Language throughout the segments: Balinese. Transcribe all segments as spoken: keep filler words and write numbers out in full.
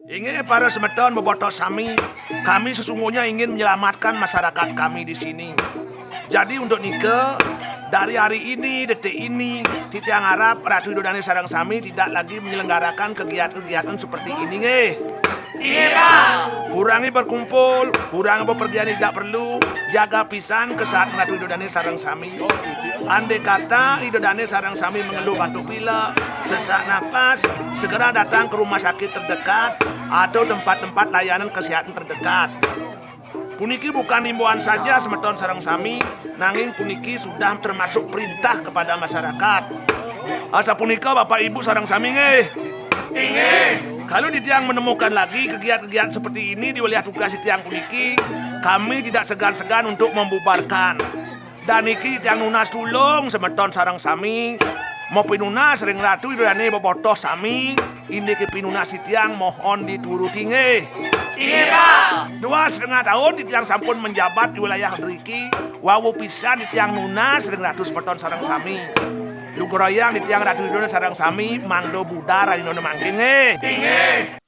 Inggih, para semeton bebotoh sami, kami sesungguhnya ingin menyelamatkan masyarakat kami di sini. Jadi, untuk nika, dari hari ini, detik ini, titiang arap Ratu Ida Dane sareng sami tidak lagi menyelenggarakan kegiatan-kegiatan seperti ini, nggih. Iya. Kurangi berkumpul, kurangi bepergian tidak perlu, jaga pisan kesehatan Ratu Ida Dane sareng sami. Andai kata Ida Dane sareng sami mengeluh batuk pilek, sesak napas, segera datang ke rumah sakit terdekat atau tempat-tempat layanan kesehatan terdekat. Puniki bukan imbauan saja, semeton sareng sami, nanging puniki sudah termasuk perintah kepada masyarakat. Asapunika, Bapak Ibu sareng sami, nggih. Inggih. Kalau titiang menemukan lagi kegiatan-kegiatan seperti ini di wilayah tugas titiang puniki, kami tidak segan-segan untuk membubarkan. Dan niki titiang nunas tulung semeton sareng sami, mapinunas ring Ratu Ida Dane bebotoh sami, indike pinunas titiang mohon dituruti, nggih. Iya. Dua setengah tahun titiang sampun menjabat di wilayah driki, wau pisan titiang nunas ring Ratu semeton sareng sami. Lugrayang titiang Ratu Ida Dane sareng sami mangda budar rahina mangkin, nggih. Inggih.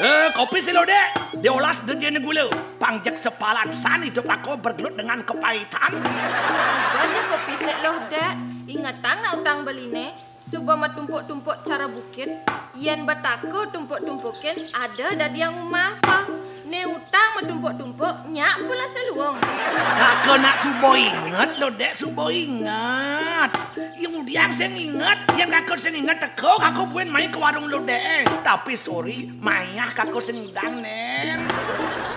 Eh, kopi sik, Luh, Dek. Diolas dejene gula. Pang jeg sepalan san idup aku bergelut dengan kepahitan. Suba jeg kopi sik, Luh, Dek. Ingetang nak utang beline. Suba matumpuk-tumpuk cara bukit, yen betaka tumpuk-tumpukin ada dadiang umah apa. Ne utang matumpuk-tumpuk, nyak pula seluung. Kaka nak suba inget, Luh Dek, suba inget. Yang udiang sing inget, yen kaka sing inget teka, kaka buin mai ke warung Luh Dek. Tapi sorry, mayah kaka sing ngidang, Nen.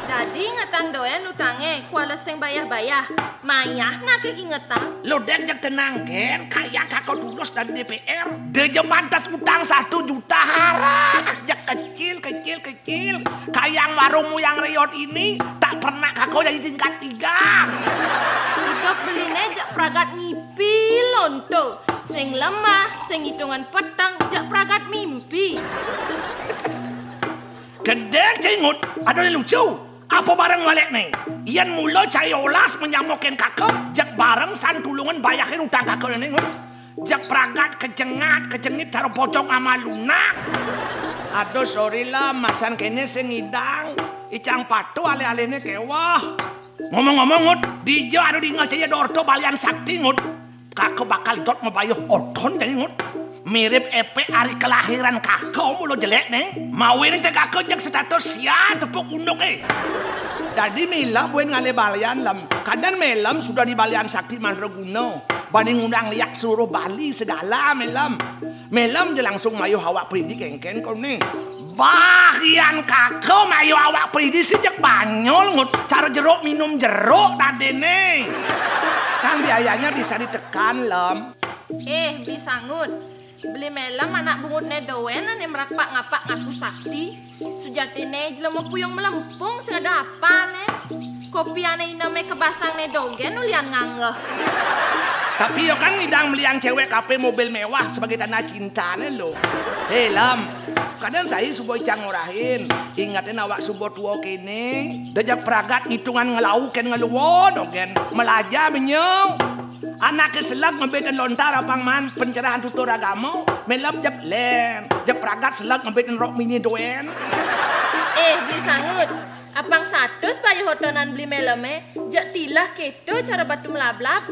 Dadi ngetang doen utange, kuala sing bayah-bayah. Mayah nake ingetang. Luh Dek, jeg tenang, Gen. Kayang kaka tulus dari D P R. Deja mantas utang satu juta harah. Jeg kecil, kecil, kecil. Kayang warungmu yang reyot ini tak pernah kaka jadi tingkat tiga. Idup beline jeg pragat ngipi lonto. Sing lemah, sing hitungan peteng, jeg pragat mimpi. Gedeg cingut, aduh lucu. Apa bareng walekne? Yen mula cai olas menyamokin kaka, jeg bareng san tulungan bayahin utang kaka ne, Ngut. Jeg pragat kejengat, kejengit cara pocong ama lunak. Aduh, sorry lah, masan kene sing ngidang. Icang patu alih-alihne kewah. Ngomong-ngomong, Ngut, dija anu dingeh caya dorta balian sakti, Ngut. Kaka bakal dot mabayuh oton jani, Ngut. Mirip epek ari kelahiran kaka mula jelek ne. Mawinan te kaka jeg status sial tepuk unduk, eh. Dadi Mela buin ngalih balian, Lem. Kadang Melem sudah di balian sakti mandraguna. Bani ngundang liak seluruh Bali segala, Melem. Melem je langsung mayuh awak pridi kengken kone. Bah, yan kaka mayuh awak pridi sih jeg banyol, Ngut. Cara jeruk minum jeruk tadine. Kan biayanya bisa ditekan, Lem. Eh, Bli Sangut. Beli Melem anak bungutne doen ane merak pak ngapak ngaku sakti. Sujatine jelema puyung melempung sing ada apane. Kopiane ineme kebasangne dogen ulian nganggeh. Tapi yo kan ngidang meliang cewek kape mobil mewah sebagai tanda cintane lo. Hei, Lem, kadang saya suba icang ngorahin. Ingetin awak suba tua kene. Dejak pragat ngitungan ngelau ken ngelua dogen. Melaja menyong. Anake selag ngebetin lontar apang man pencerahan tutur agama, Melem jep len, jep pragat selag ngebetin rok mini doen. Eh, Beli Sangut, apang satus bayuh otonan Beli Meleme, jeg tilah keto cara batu melablab.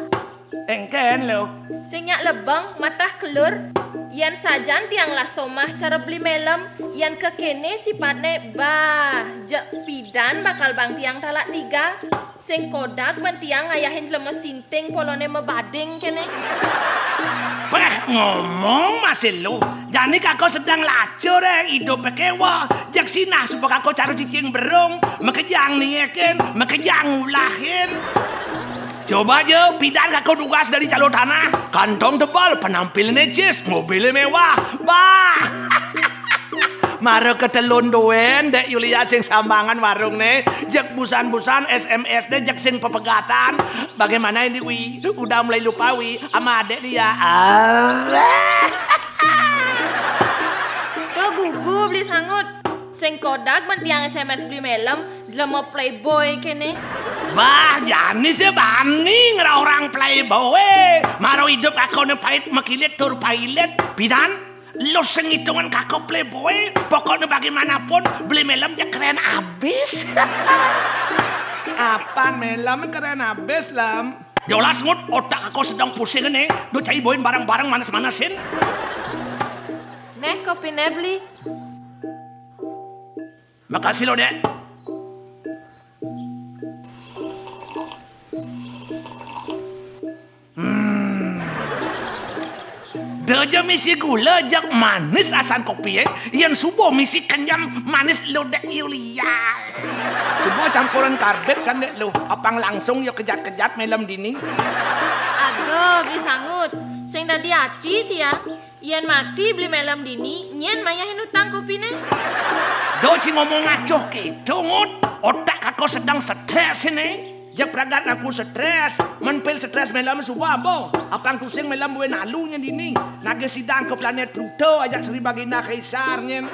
Engken lo. Sing nyak lebeng, matah kelur, yan sajan tiang lah somah cara Beli Melem, yan kekene sipatne, bah, jeg pidan bakal bang tiang talak tiga. Sing kodag ban tiang ngayahin jelema sinting polone mabading kene. Péh, ngomong masih lu. Jani kako sedeng lacur, eh, idup kéweh. Jeg sinah suba kako cara cicing berung, makejang niekin, makejang ngulahin. Coba ja, pidan kako dugas dari jalur tanah, kantong tebal, penampilan necis, mobilnya mewah. Bah! Mara ketelun duen, Dék Yulia sing sambangan warungne, jeg busan-busan S M S deh, jeg sing pepegatan. Bagaimana ini, Wi? Udah mulai lupa, Wi, sama adek dia? Ah. Tuh gugu beli sangut. Sing kodag ban tiang S M S beli melem, jelema playboy kene. Bah, jani sih bani ngerah orang playboy. Maro idup aku ne pait makilit tur pailit. Pidan? Lu sing hitungan kako playboy, pokoknya bagaimanapun beli melem ja keren abis. Apa melem keren abis, Lem? Jolas ngut, otak aku sedang pusing nih. Duh, cai boin barang-barang manas-manasin. Neh, kopine beli. Makasih lo, Dek. Hmm. Deja misi gula, jak manis asan kopi, eh. Yen suba misi kenyam manis lo, Dek Yulia. Suba campuran karbit san, Dek, lo. Apang langsung ya kejat-kejat melem dini. Aduh, beli sangut. Sing dadi ati tiang. Yen mati beli melem dini, nyen mayahin utang kopine. Do ci ngomong ngacoh keto, ngut. Otak aku sedang stres ini. Jak pragat aku stres, menpil stres melem suba, bo. Apang tusing melem bue nalu nyen dini. Nagih sidang ke planet Pluto, ajak Sri Baginda Kaisar nyen.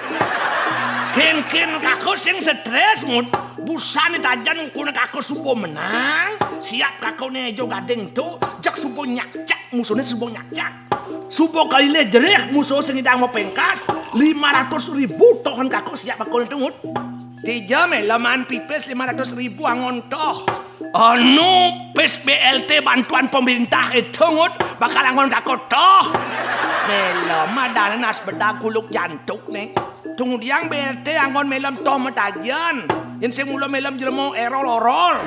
Kin-kin kako sing stres, ngut. Busan tajan ukun kako suba menang. Siap kako ne jo gading tu, jak suba nyakcak, musuhne suba nyakcak. Suba kalilih jerih musuh sing idang mapengkas, lima ratus ribu tohen kako siap bakul tungut. Dija meleman pipis lima ratus ribu angon toh. Anu pis B L T bantuan pemerintah itu ngut bakal angon kako toh. Meleman dana nas bedag kuluk jantuk nih. Tungudiang B L T angon melem toh matajian. Yen sing mula melem jelema erol-orol.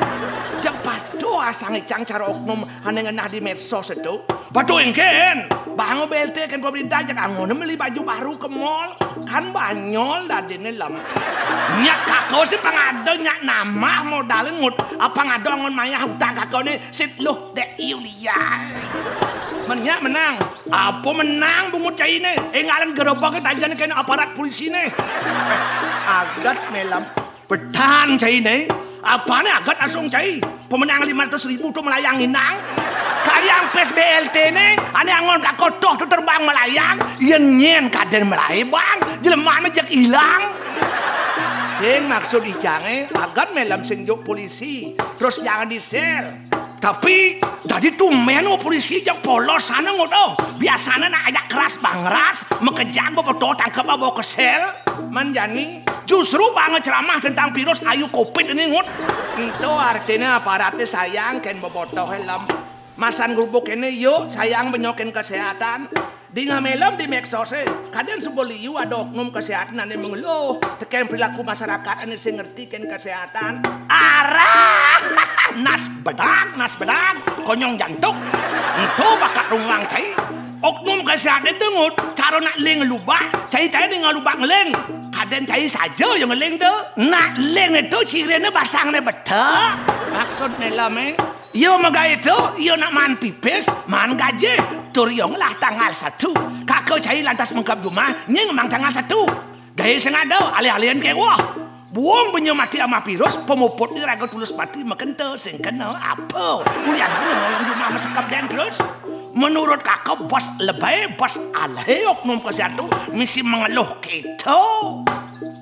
Jak patuh asang icang cara oknum ane ngenah di medsos itu. Patuh engken. Bango B L T ken pemerintah jak angon meli baju baru ke mall. Kan banyol dadine lem. Nyak kako sih pangada nyak namah modal ngut. Apa ngada angon mayah utang kako ne sit luh Dek Yulia. Menyak menang. Apa menang bungut cai ne? Enggalan gerobak tajan kena aparat polisi ne. Agat melem. Betan cai ne. Apa ne agat asung cai? Pemenang lima ratus ribu tu melayang inang. Kaliang pes B L T ne, ane angon kako toh tu terbang melayang. Yen nyen kaden melayang bang. Jelema ne jak ilang. Sing maksud icange, agat melem sing juk polisi. Terus jangan di-sel. Tapi dadi tumben polisi jak polos sana ngut. Oh, biasane nak ajak keras bangras, makejang bebeto tangkep bawa kesel. Man jani justru bang ceramah tentang virus ayu covid ini ngut. Ento artine aparate sayang ken bebotoh helm. Masan grubuk kene yuk sayang benyokin kesehatan. Dingeh melem di meksose, kaden suba liu ada oknum kesehatan ane mengeluh teken perilaku masyarakat ane sing ngerti ken kesehatan. Arah! Nas bedag, nas bedag, konyong jantuk. Ento bakat runguang cai. Oknum kesehatan itu ngut, cara nak ling lubak, cai tadi ngalubak ngeling. Kaden cai saja yang ngeling tu. Nak ling itu cirine basangne betek. Maksud melem, eh? Iya mega itu, iya nak maan pipis, maan gaji. Tur iya ngelah tanggal satu. Kaka cai lantas mengkep jumah, nying mang tanggal satu. Gaji sing ada, alih-alihan kewah. Buung benya mati ama virus, pemuput ni raga tulus mati makenta sing kena apa? Ulian benya orang jumah masekep den terus. Menurut kaka bos lebay, bos alih oknum kesehatan misi mengeluh kita.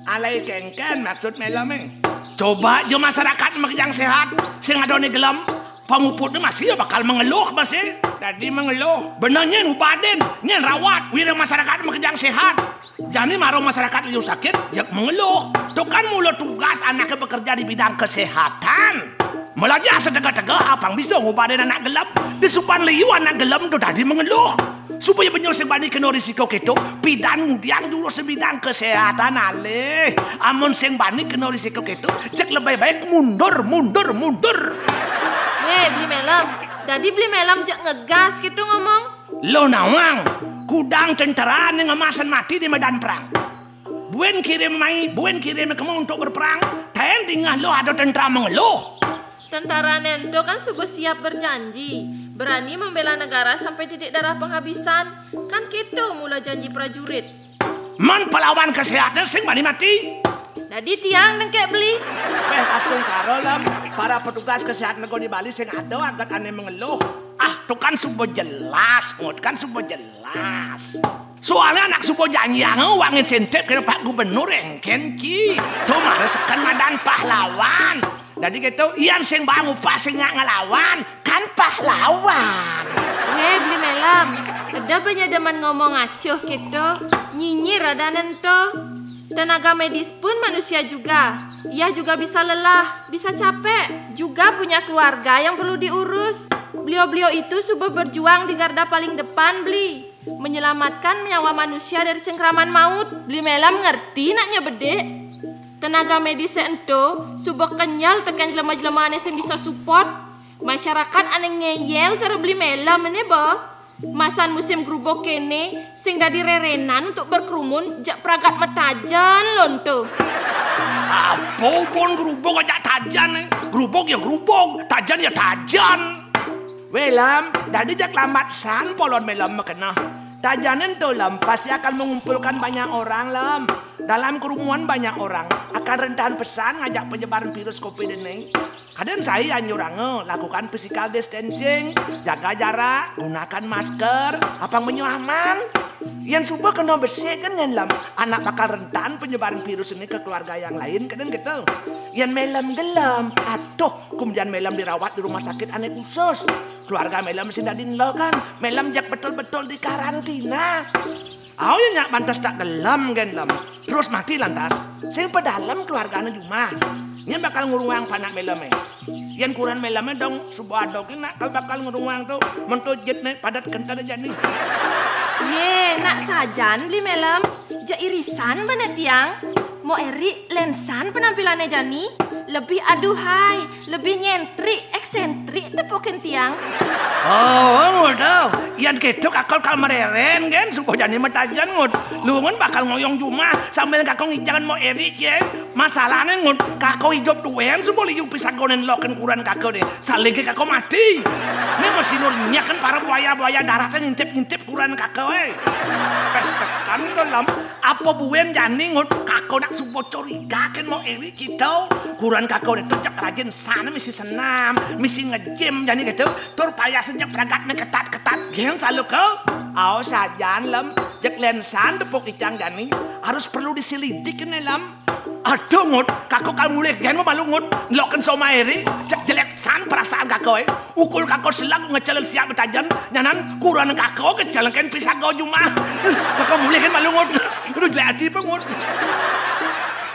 Alih kengken maksud melem, eh? Coba je masyarakat makejang sehat, sing ada ni gelem. Panguput ni masih bakal mengeluh masih. Dadi mengeluh. Bener nyen ubatin, nyen rawat, wira masyarakat makejang sehat. Jani maro masyarakat liu sakit, jak mengeluh. Tu kan mula tugas anake bekerja di bidang kesehatan. Melajah setega-tega apang bisa ngubatin anak gelem. Disupan liu anak gelem tu dadi mengeluh. Supaya bener sing bani kena risiko keto, pidan ngudiang jurus sebidang kesehatan alih. Amun sing bani kena risiko keto, cek lebih baik mundur, mundur, mundur. Weh, Beli Melem. Dadi Beli Melem cek ngegas keto ngomong. Lo nawang, kudang tentara ning ngemasan mati di medan perang. Buin kirim mai, buin kirim kemo untuk berperang. Taen dingeh lo ada tentara mengeluh. Tentara nento kan suba siap berjanji, berani membela negara sampai titik darah penghabisan. Kan keto mula janji prajurit. Man pelawan kesehatan sing bani mati. Dadi tiang dengkek Beli. Peh astungkara, Lem, para petugas kesehatan nego di Bali sing ada agat ane mengeluh. Ah, tu kan suba jelas, ngut kan suba jelas. Soalnya anak suba janjiang uangin sentip kena Pak Gubernur engken ci. Tu mara seken madan pahlawan. Dadi keto, iyan sing bang upah sing nyak ngelawan, kan pahlawan. Weh, Beli Melem. Eda banyak demen ngomong acuh keto. Nyinyir ada nento. Tenaga medis pun manusia juga. Ia juga bisa lelah, bisa capek, juga punya keluarga yang perlu diurus. Beliau-beliau itu suba berjuang di garda paling depan, Beli. Menyelamatkan nyawa manusia dari cengkraman maut. Beli Melem ngerti nak nyebedik. Tenaga medis seento suba kenyel teken jelema-jelema ane sing bisa support. Masyarakat ane ngeyel cara Beli Melem ene, bo. Masan musim grubug kene sing dadi rerenan untuk berkerumun jak pragat metajen lonto. Apa pun grubug ajak tajen, eh? Grubug ya grubug, tajen ya tajen. Weh, Lem, dadi jak lambat san polon Melem makeneh. Tajen ento, Lem, pasti akan mengumpulkan banyak orang, Lem. Dalam kerumunan banyak orang akan rentan pesan ngajak penyebaran virus covid ini. Kadang saya anjuranga lakukan physical distancing, jaga jarak, gunakan masker, apang menyuaman. Yan suba kena besik kan, Yan Lem, anak bakal rentan penyebaran virus ini ke keluarga yang lain, kadang gitu. Yan Melem gelem, aduh, kumjan Melem dirawat di rumah sakit ane khusus. Keluarga Melem sing dadi elo kan, Melem jak betul-betul dikarantina. Au ya nyak pantes tak gelem gen, Lem. Terus mati lantas. Sing pedalem keluargane jumah. Nyen bakal ngurungang panak Meleme. Yen kurenan Meleme dong suba ada kena kal bakal ngurungang tu, mentu jitne padat kentar jani. Ye, nak sajan Beli Melem. Jak irisan bana tiang. Mo Eri lensan penampilane jani. Lebih aduhai, lebih nyentrik, eksentrik tepukin tiang. Oh, ngut au. Yan keto kakol kal mereren gen, suba jani metajen, ngut. Lungun bakal ngoyong jumah sambil kakol ngijangan Mo Eri cie. Masalahne, ngut, kakol idup duen suba liu pisagonen loken kurenan kakol de. Salinge kakol mati. Ne mesti nur nyaken para buaya-buaya darat ngintip-ngintip kurenan kakol, eh. Peh tekan dalam, apa buen jani, ngut, kakol nak suba curigaken Mo Eri cito. Kurenan kakol de tejak rajin sana misi senam, misi ngejim jani gitu. Tur payah sejak pragatne ketat-ketat gen saluka. Au sajan, Lem, jak lensan tepuk icang jani harus perlu diselidik ne, Lem. Aduh, ngut, kakol kal mulih gen malu, ngut. Loken so Mo Eri, jak jelek san perasaan kakol, eh. Ukul kakol selang ngecelen siap metajen, nyanan kurenan kakol kecelengken pisago jumah. Kakol mulih gen malu, ngut. Aduh, jelek ati pe, ngut.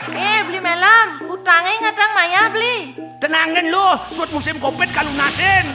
Eh, Beli Melem, utange ngatang maya, Beli. Tenangen lo, suud musim covid kalunasin.